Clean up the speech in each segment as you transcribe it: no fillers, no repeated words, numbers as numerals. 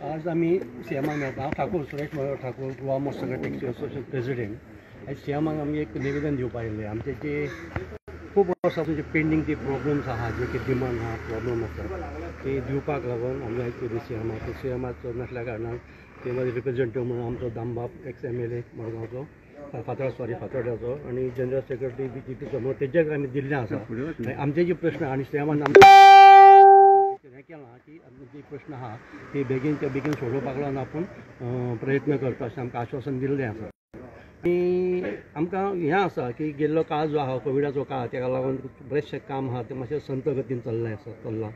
आज आमी सीएमाक मेळटा. हांव Thakur, Suresh Manohar Thakur, Goa motorcycle taxi association president. आयज सीएमाक आमी एक निवेदन दिवपाक आयिल्ले. आमचे जे खूब वर्सां जे पेंडींग जे प्रॉब्लम्स आहा, जे कितें डिमांड आहा, प्रॉब्लम आसा, ते दिवपाक लागून आमी आयज पयलीं सीएमाक, सीएमाचो नासल्या कारणान ते मागीर रिप्रेझेंटेटीव म्हणून आमचो दामबाब एक्स MLA मडगांवचो, फातोड्याचो आनी जनरल सेक्रेटरी BJPचो म्हणून तेजेक आमी दिल्लें आसा. आनी आमचे जे प्रश्न आनी सीएमान आमचे हें केलां की आमचे जे प्रश्न आहा ते बेगीनच्या बेगीन सोडोवपाक लागून आपूण प्रयत्न करता अशें आमकां आश्वासन दिल्लें आसा. आनी आमकां हें आसा की गेल्लो काळ जो आहा कोविडाचो काळ, तेका लागून बरेचशें काम आहा तें मातशें संत गतीन चल्लें आसा, चल्लां.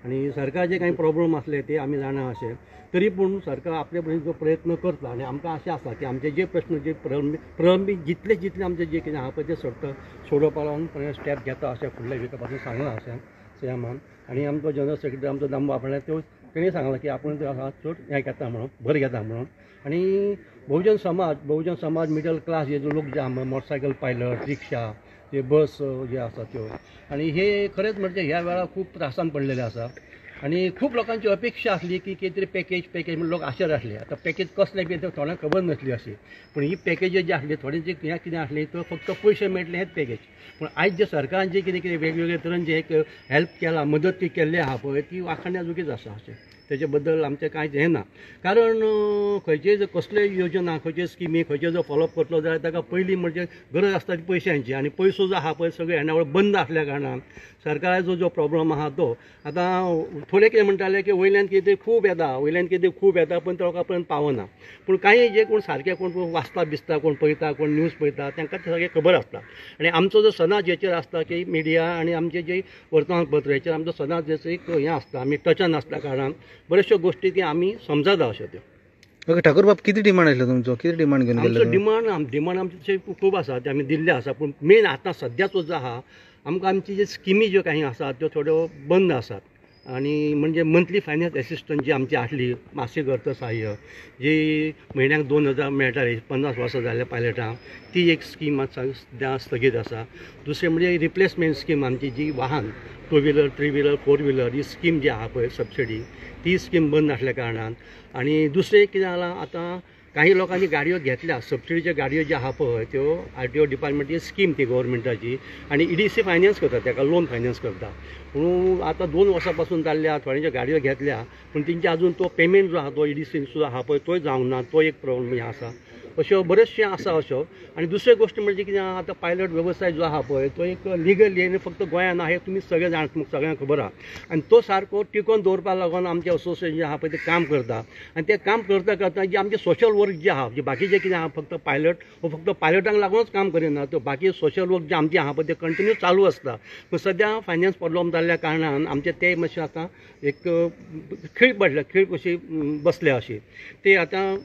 आनी सरकारचे कांय प्रॉब्लम आसले ते आमी जाणा अशें, तरी पूण सरकार आपले परीन जो प्रयत्न करता आनी आमकां अशें आसा की आमचे जे प्रश्न जे प्रलंबीत जितले जितले आमचे जे कितें आहा पळय ते सोडोवपाक लागून स्टेप घेता अशें फुडल्या विका पासून सांगलां अशें सीएमान. आनी आमचो जनरल सेक्रेटरी आमचो दामबाब आपणें त्यो तेणी सांगलां की आपूण चड हें घेता म्हणून, भर घेता म्हणून. आनी बहुजन समाज मिडल क्लास हे जो लोक जे आहा, मोटरसायकल पायलट, रिक्षा, जे बस जे आसा त्यो, आनी हे खरेंच म्हणजे ह्या वेळार खूब त्रासान पडलेले आसा. आनी खूब लोकांची अपेक्षा आसली की कितें तरी पॅकेज म्हणून लोक आशेर आसले. आतां पॅकेज कसलें बी तें थोड्यांक खबर नासली अशी, पूण ही पॅकेजी जी आसली थोडे जे हें कितें आसली तो फक्त पयशे मेळटले हेच पॅकेज. पूण आयज जे सरकारान जे कितें कितें वेगवेगळे तरेन जे एक हेल्प केला, मदत ती केल्ली आहा पळय, ती वाखाणण्या जोगीच आसा अशें. तेजे बद्दल आमचें कांयच हें ना, कारण खंयचे कसल्यो योजना, खंयच्यो स्किमी, खंयच्यो जो फॉलोअप करतलो जाल्यार ताका पयलीं म्हणजे गरज आसता ती पयशांची. आनी पयसो जो आहा पळय सगळे येणावळ बंद आसल्या कारणान सरकाराचो जो प्रॉब्लम आहा तो आतां थोडे कितें म्हणटाले की वयल्यान कितें खूब येता, वयल्यान कितें खूब येता, पूण लोकां पर्यंत पावना. पूण कांय जे कोण सारके कोण वाचता बिचता, कोण पळयता, कोण न्यूज पळयता, तांकां तें सगळें खबर आसता. आनी आमचो जो सदांच हेचेर आसता की मिडिया आनी आमचे जे वर्तमानपत्र हेचेर आमचो सदांच जेचो एक हें आसता, आमी टचान आसल्या कारणान बऱ्योचश्यो गोश्टी ती आमी समजता अश्यो त्यो. ओके ठाकूर बाब, कितें डिमांड आसलो तुमचो, कितें डिमांड घेवन गेल्लो? आमचो डिमांड आमची तशी खूब आसा, ते आमी दिल्ले आसा. पूण मेन आतां सद्याचो जो आहा आमकां आमची जे स्किमी ज्यो काही आसात त्यो थोड्यो बंद आसात. आनी म्हणजे मंथली फायनान्स एसिस्टंट जी आमची आसली, मासीक अर्थसहाय्य जी म्हयन्याक 2000 मेळटाली 50 वर्सां जाल्ल्या पायलटांक, ती एक स्कीम आतां सद्या स्थगीत आसा. दुसरें म्हणजे रिप्लेसमेंट स्कीम आमची जी वाहन 2 व्हिलर, 3 व्हिलर, 4 व्हिलर ही स्कीम जी आहा पळय सबसिडी, ती स्कीम बंद आसल्या कारणान. आनी दुसरें कितें जालां, आतां काही लोकांनी गाडयो घेतल्या, सबसिडीच्यो गाडयो ज्यो आहा पळय त्यो RTO डिपार्टमेंटची स्कीम ती गव्हर्मेंटाची, आनी EDC finance करता, ताका लोन फायनान्स करता. पूण आतां 2 वर्सां पासून जाल्ल्या थोड्यांच्यो गाडयो घेतल्या, पूण तेंचे आजून तो पेमेंट जो आहा तो EDC सुद्दां आहा पळय तोय जावंक ना, तो एक प्रॉब्लम हें आसा. अश्यो बऱ्योचश्यो आसा अश्यो. आनी दुसऱ्यो गोश्टी म्हणजे कितें आहा, आतां पायलट वेवसाय जो आहा पळय तो एक लिगली आनी फक्त गोंयांत आहा हें तुमी सगळे जाण, तुमकां सगळ्यांक खबर आहा. आनी तो सारको टिकोवन दवरपाक लागून आमचें असोसिएशन जें आहा पळय तें काम करता. आनी तें काम करता करता जें आमचें सोशल वर्क जें आहा, जें बाकीचें कितें आहा फक्त पायलट हो फक्त पायलटांक लागूनच काम करिना, तो बाकी सोशल वर्क जें आमचें आहा पळय तें कंटिन्यू चालू आसता. पूण सद्या फायनान्स प्रॉब्लम जाल्ल्या कारणान आमचें तें मातशें आतां एक खीळ पडल्या, खीळ कशी बसल्या अशी. ते आतां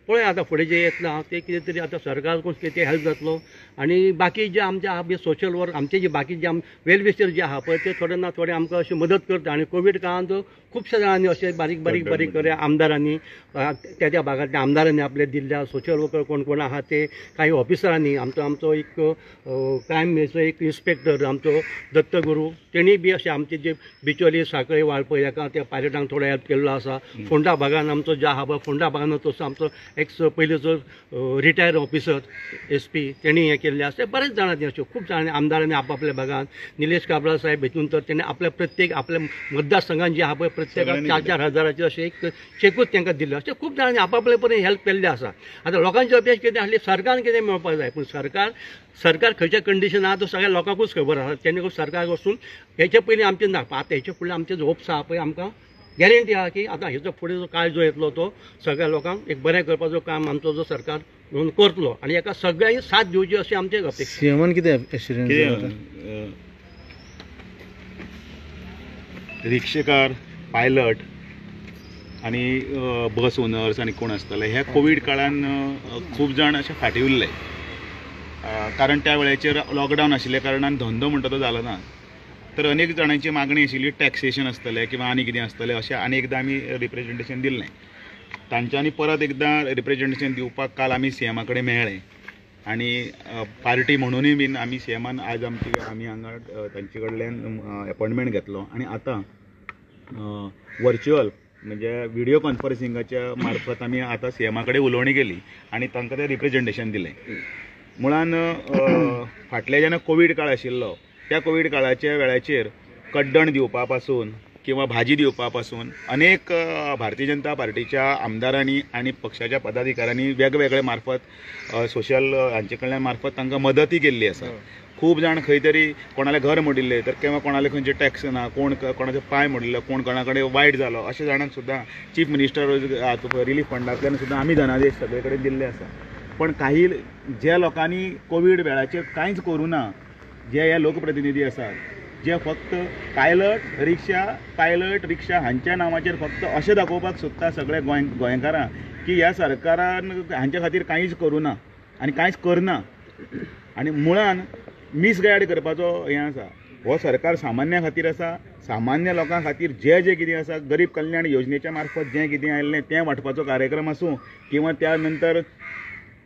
पळय आतां फुडें जें येतलें तें कितें तरी आतां सरकार कडून कितें हेल्प जातलो. आनी बाकी जे आमचे आहा सोशल वर्क आमचे जे बाकी जे वेल विशर जे आहा पळय ते थोडे ना थोडे आमकां अशी मदत करता. आनी कोवीड काळांत खुबश्या जाणांनी अशें बारीक बारीक बारीक करे आमदारांनी, त्या त्या भागांतल्या आमदारांनी आपले दिल्ल्या सोशल वर्कर कोण कोण आहा ते, काही ऑफिसरांनी, आमचो एक क्रायम एक इन्स्पेक्टर आमचो दत्तगुरू तेणी बी अशें आमचे जे बिचोली, साखळी, वाळपय हेका त्या पायलटांक थोडो हेल्प केल्लो आसा. फोंडा भागान आमचो जो आहा पळय फोंडा भागान तसो आमचो एक्स पयलींचो रिटायर्ड ऑफिसर SP तेणी हें केल्लें आसा. बरेच जाणांनी अश्यो खूब जाणांनी आमदारांनी आपापल्या भागान, निलेश काब्राल साहेब हितून तर तेणी आपल्या प्रत्येक आपल्या मतदारसंघान जे आहा पळय प्रत्येकाक 4-4 हजाराचे अशें एक चेकूच तांकां दिल्ले. अशें खूब जाणांनी आपापले परीन हेल्प केल्ले आसा. आतां लोकांची अपेक्षा कितें आसली, सरकारान कितें मेळपाक जाय, पूण सरकार खंयच्या कंडिशन आहा तो सगळ्या लोकांकूच खबर आसा. तेन्ना सरकार वचून हेचे पयलीं आमचें ना, आतां हेचे फुडलें आमचे होप्स आहा पळय, आमकां गॅरंटी आहा की आतां हेचो फुडें जो काळ जो येतलो तो सगळ्या लोकांक एक बरें करपाचो काम आमचो जो सरकार म्हणून करतलो आनी हेका सगळ्यांनी साथ दिवची अशें आमचें अपेक्षा. सीएमान कितें एश्युरन्स रिक्षेकार, पायलट आनी बस ओनर्स आनी कोण आसतले ह्या कोवीड काळान खूब जाण अशे फाटीं उरले, कारण त्या वेळाचेर लॉकडावन आशिल्ल्या कारणान धंदो म्हणटा तो जालो ना. तर अनेक जाणांची मागणी आशिल्ली टॅक्सेशन आसतलें किंवा आनी कितें आसतलें अशें आनी एकदां आमी रिप्रेजेंटेशन दिल्लें तांच्यांनी. परत एकदां रिप्रेजेंटेशन दिवपाक काल आमी सीएमा कडेन मेळ्ळे आनी पार्टी म्हणूनय बीन आमी सीएमान आज आमी हांगा तांचे कडल्यान एपॉयंटमेंट घेतलो आनी आतां वर्च्युअल म्हणजे व्हिडिओ कॉन्फरन्सिंगाच्या मार्फत आमी आतां सीएमा कडेन उलोवणी केली आनी तांकां तें रिप्रेजेंटेशन दिलें. मुळान फाटले जेन्ना कोवीड काळ आशिल्लो त्या कोवीड काळाच्या वेळाचेर कड्डण दिवपा पासून किंवा भाजी दिवपा पासून अनेक भारतीय जनता पार्टीच्या आमदारांनी आनी पक्षाच्या पदाधिकाऱ्यांनी वेगवेगळे मार्फत सोशल हांचे कडल्यान मार्फत तांकां मदती केल्ली आसा. खूब जाण खंय तरी कोणालें घर मोडिल्लें तर किंवा कोणाले खंयचे टॅक्स ना, कोण कोणाचे पांय मोडिल्लो, कोण कोणा कडेन वायट जालो, अशा जाणांक सुद्दां चीफ मिनिस्टर रिलीफ फंडांतल्यान सुद्दां आमी धनादेश सगळे कडेन दिल्ले आसा. पण काही ज्या लोकांनी कोवीड वेळाचेर कांयच करूं ना, जे हे लोकप्रतिनिधी आसात जे फक्त पायलट रिक्षा पायलट रिक्षा हांच्या नांवाचेर फक्त अशें दाखोवपाक सोदता सगळे गोंयकारांक की ह्या सरकारान हांच्या खातीर कांयच करूं ना आनी कांयच करना आनी मुळान मिसगायड करपाचो हें आसा. हो सरकार सामान्या खातीर आसा, सामान्य लोकां खातीर जें जें कितें आसा गरीब कल्याण योजनेच्या मार्फत जें कितें आयिल्लें तें वांटपाचो कार्यक्रम आसूं किंवा त्या नंतर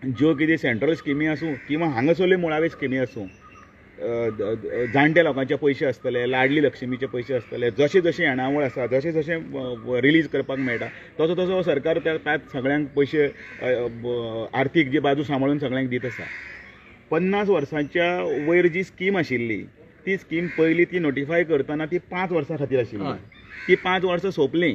ज्यो कितें सेंट्रल स्किमी आसूं किंवा हांगासरल्यो मुळाव्यो स्किमी आसूं, जाणट्या लोकांचे पयशे आसतले, लाडली लक्ष्मीचे पयशे आसतले, जशें जशें येणावळ आसा जशें जशें रिलीज करपाक मेळटा तसो तसो सरकार त्या सगळ्यांक पयशे आर्थीक जी बाजू सांबाळून सगळ्यांक दीत आसा. 50 वर्सांच्या वयर जी स्कीम आशिल्ली ती स्कीम पयली ती नोटिफाय करतना ती 5 वर्सां खातीर आशिल्ली. ती 5 वर्सां सोंपली,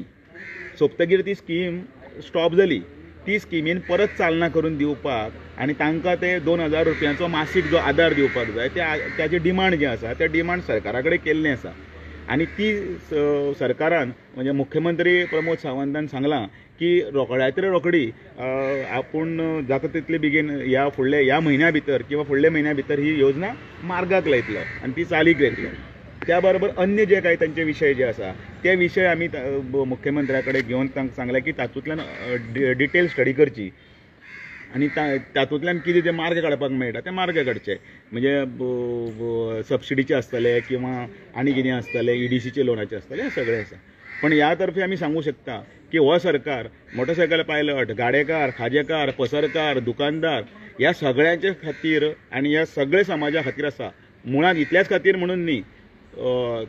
सोंपतकीर ती स्कीम स्टॉप जाली. ती स्किमीन परत चालना करून दिवपाक आनी तांकां ते 2000 रुपयांचो मासीक जो आदार दिवपाक जाय त्या डिमांड जें आसा त्या डिमांड सरकारा कडेन केल्लें आसा आनी ती सरकारान म्हणजे मुख्यमंत्री प्रमोद सावंतान सांगलां की रोखड्यातरे रोखडी आपूण जाता तितले बेगीन ह्या फुडल्या ह्या म्हयन्या भितर किंवा फुडल्या म्हयन्या भितर ही योजना मार्गाक लायतलो आनी ती चालीक लायतलो. त्या बरोबर अन्य जे काही तांचे विशय जे आसा ते विशय आमी मुख्यमंत्र्या कडेन घेवन तांकां सांगलें की तातूंतल्यान डिटेल स्टडी करची आनी तातूंतल्यान कितें ते मार्ग काडपाक मेळटा ते मार्ग काडचे, म्हणजे सबसिडीचे आसतले किंवा आनी कितें आसतलें, ईडीसीचे लोनाचे आसतले, हें सगळें आसा. पण ह्या तर्फे आमी सांगू शकता की हो सरकार मोटरसायकल पायलट, गाडेकार, खाजेकार, पसरकार, दुकानदार ह्या सगळ्यांचे खातीर आनी ह्या सगळे समाजा खातीर आसा. मुळांत इतल्याच खातीर म्हणून न्ही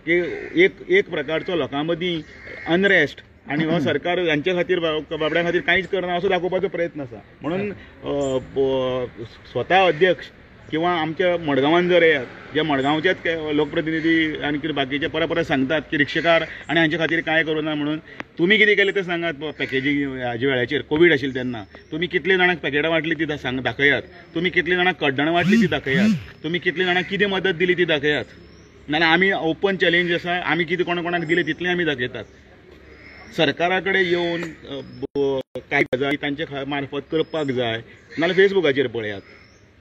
की एक एक प्रकारचो लोकां मदीं अनरेस्ट आनी हो सरकार हांचे खातीर बाबड्यां खातीर कांयच करना असो दाखोवपाचो प्रयत्न आसा. म्हणून स्वता अध्यक्ष किंवा आमच्या मडगांवान जर येयात जे मडगांवचेच लोकप्रतिनिधी आनी कितें बाकीचे परत परत सांगतात की रिक्षेकार आनी हांचे खातीर कांय करूं ना म्हणून, तुमी कितें केलें तें सांगात. पॅकेजींग हाजे वेळाचेर कोवीड आशिल्लें तेन्ना तुमी कितले जाणांक पॅकेटां वांटली ती दाखयात, तुमी कितले जाणांक कड्डणां वांटली ती दाखयात, तुमी कितले जाणांक कितें मदत दिली ती दाखयात. नाल्यार आमी ओपन चॅलेंज आसा, आमी कितें कोणा कोणाक दिलें तितलें आमी दाखयतात. सरकारा कडेन येवन कांय गजाली तांचे मार्फत करपाक जाय, नाल्यार फेसबुकाचेर पळयात,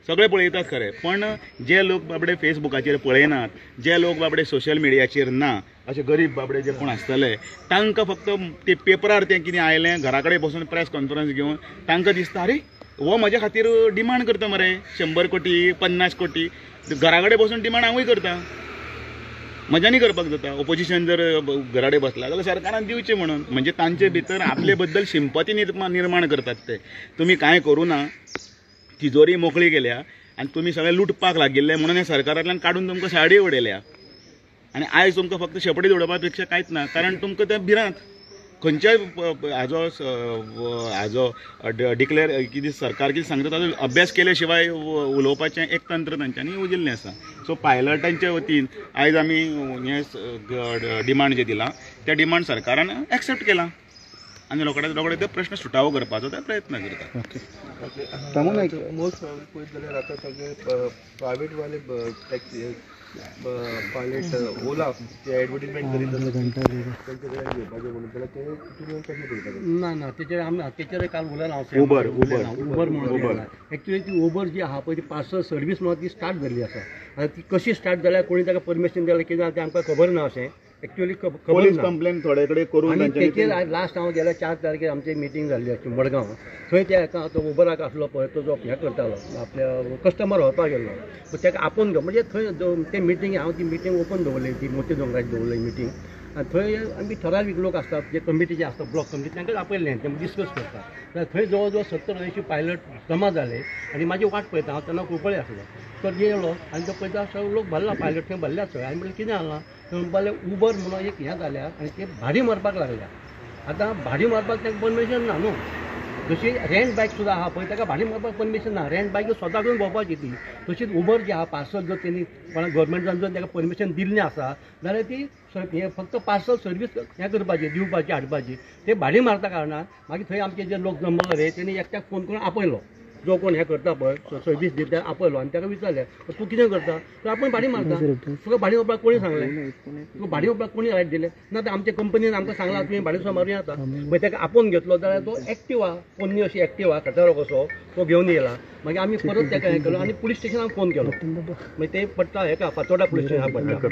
सगळे पळयतात खरें, पण जे लोक बाबडे फेसबुकाचेर पळयनात, जे लोक बाबडे सोशल मिडियाचेर ना, अशे गरीब बाबडे जे कोण आसतले तांकां फक्त ते पेपरार तें कितें आयलें घरा कडेन बसून प्रेस कॉन्फरन्स घेवन तांकां दिसता अरे हो म्हज्या खातीर डिमांड करता मरे 100 कोटी 50 कोटी, घरा कडेन बसून डिमांड हांवूय करता, म्हज्यानी करपाक जाता. ओपोजिशन जर घरा कडेन बसला जाल्यार सरकारान दिवचें म्हणून, म्हणजे तांचे भितर आपले बद्दल शिंपती निर्माण करतात ते. तुमी कांय करूं ना, तिजोरी मोकळी केल्या आनी तुमी सगळे लुटपाक लागिल्ले म्हणून हे सरकारांतल्यान काडून तुमकां साडी उडयल्या आनी आयज तुमकां फक्त शेपडी उडोवपा पेक्षा कांयच ना, कारण तुमकां तें भिरांत खंयच्याय हाजो हाजो डिक्लेर कितें सरकार कितें सांगता ताजो अभ्यास केल्या शिवाय उलोवपाचें एक तंत्र तांच्यांनी येवजिल्लें आसा. सो पायलटांच्या वतीन आयज आमी हें डिमांड जें दिलां तें डिमांड सरकारान एक्सेप्ट केलां आनी रोखड्यात रोखडे ते प्रश्न सुटावो करपाचो ते प्रयत्न करता. मोस्ट पळयत जाल्यार आतां सगळे प्रायवेटवाले टॅक्सी पायलट ओला ते एडवर्टीजमेंट करीत आसा तांचे कडल्यान घेवपाचें म्हणून, जाल्यार ते तुमी कशें पळयता? ना ना तेचेर आमी तेचेर काल उलयला हांव. उबर उबर उबर म्हणून एक्चुअली ती उबर जी आहा पळय ती पार्सल सर्वीस म्हणून ती स्टार्ट जाल्ली आसा. आनी ती कशी स्टार्ट जाल्या, कोणी ताका परमिशन दिलें कितें जालें तें आमकां खबर ना. अशें एक्चुअली पोलीस कंप्लेन थोडे कडेन करून तेचेर लास्ट हांव गेल्या 4 तारखेर आमची मिटींग जाल्ली आसची मडगांव, थंय त्या एका तो उबराक आसलो पळय तो जो हें करतालो आपल्या कस्टमर व्हरपाक गेल्लो ताका आपोवन घेवन, म्हणजे थंय ते मिटींग हांव ती मिटींग ओपन दवरली, ती मोती दोंगराची दवरली मिटींग. आनी थंय आमी ठरावीक लोक आसतात जे कमिटीचे आसतात ब्लॉक कमिटी तांकां आपयल्लें ते डिस्कस करतात. जाल्यार थंय जवळ जवळ 70-80 पायलट जमा जाले आनी म्हाजी वाट पळयता हांव तेन्ना कुंकळे आसलो. तर येयलो आनी तो पळयता सगळे लोक भरला पायलट थंय भरल्या सगळे. आनी म्हणलें कितें जालां, थंय म्हणपाक लागले उबर म्हणून एक हें जाल्या आनी ते भाडी मारपाक लागल्या. आतां भाडी मारपाक तांकां परमिशन ना न्हू. जशी रेंट बायक सुद्दां आहा पळय ताका भाडी मारपाक परमिशन ना. रेंट बायक स्वता करून भोंवपाची ती. तशीच उबर जी आहा पार्सल जर तेणी कोणा गव्हर्मेंटान जर ताका परमिशन दिल्लें आसा जाल्यार ती हें फक्त पार्सल सर्वीस हें करपाची, दिवपाची हाडपाची. ते भाडी मारता कारणान मागीर थंय आमचे जे लोक जमले तेणी एकट्याक फोन करून आपयलो, जो कोण हें करता पळय सर्वीस दिता आपयलो आनी ताका विचारलें तूं कितें करता, तर आपूण भाडी मारता, तुका भाडी मारपाक कोणी सांगलें, तुका भाडी मारपाक कोणी रायट दिलें ना, तर आमच्या कंपनीन आमकां सांगलां तुवें भाडी सुद्दां मारूं येता. मागीर ताका आपोवन घेतलो जाल्यार तो एक्टिवा पोन्नी अशी एक्टिवा खटारो कसो तो घेवन येयला. मागीर आमी परत ताका हें केलो आनी पुलीस स्टेशनाक फोन केलो. मागीर ते पडटा हेका फातोर्डा पुलीस स्टेशनाक पडटा,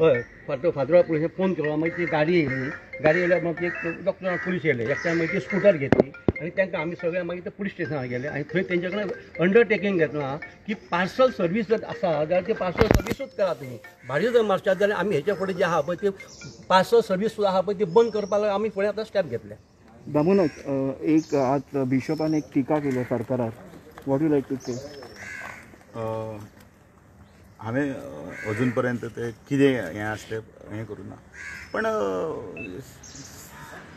हय फातोर्डा पुलीस फोन केलो. मागीर ती गाडी येयली, गाडी येयल्यार मागीर एक डॉक्टर पुलीस येयले एकट्यान, मागीर ती स्कुटर घेतली आनी तांकां आमी सगळे मागीर ते पुलीस स्टेशनार गेले आनी थंय तेंचे कडेन अंडरटेकींग घेतलां की पार्सल सर्वीस जर आसा जाल्यार ती पार्सल सर्विसूच करा, तुमी भाडी जर मारशात जाल्यार आमी हेच्या फुडें जे आहा पळय ती पार्सल सर्वीस सुद्दां आहा पळय ती बंद करपाक आमी फुडें आतां स्टेप घेतले. दामू नायक, एक आज बिशपान एक टिका केल्या सरकारार, what you like to say? हांवें अजून पर्यंत ते कितें हें आसा तें हें करूं ना, पण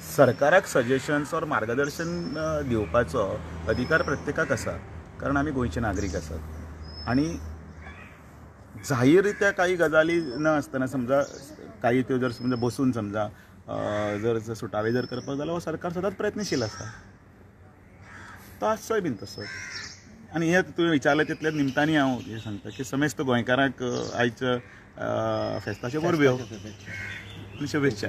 सरकाराक सजेशन्स ऑर मार्गदर्शन दिवपाचो अधिकार प्रत्येकाक आसा, कारण आमी गोंयचे नागरीक आसात आनी जाहीर रित्या काही गजाली न आसतना समजा काही त्यो जर समजा बसून समजा जर सुटावे जर करपाक जाल्यार हो सरकार सदांच प्रयत्नशील आसा, तो आसचोय बीन तसो. आनी हें तुवें विचारलें तितल्या निमतानी हांव हें सांगता की समेस्त गोंयकारांक आयज फेस्ताच्यो परब्यो आनी शुभेच्छा.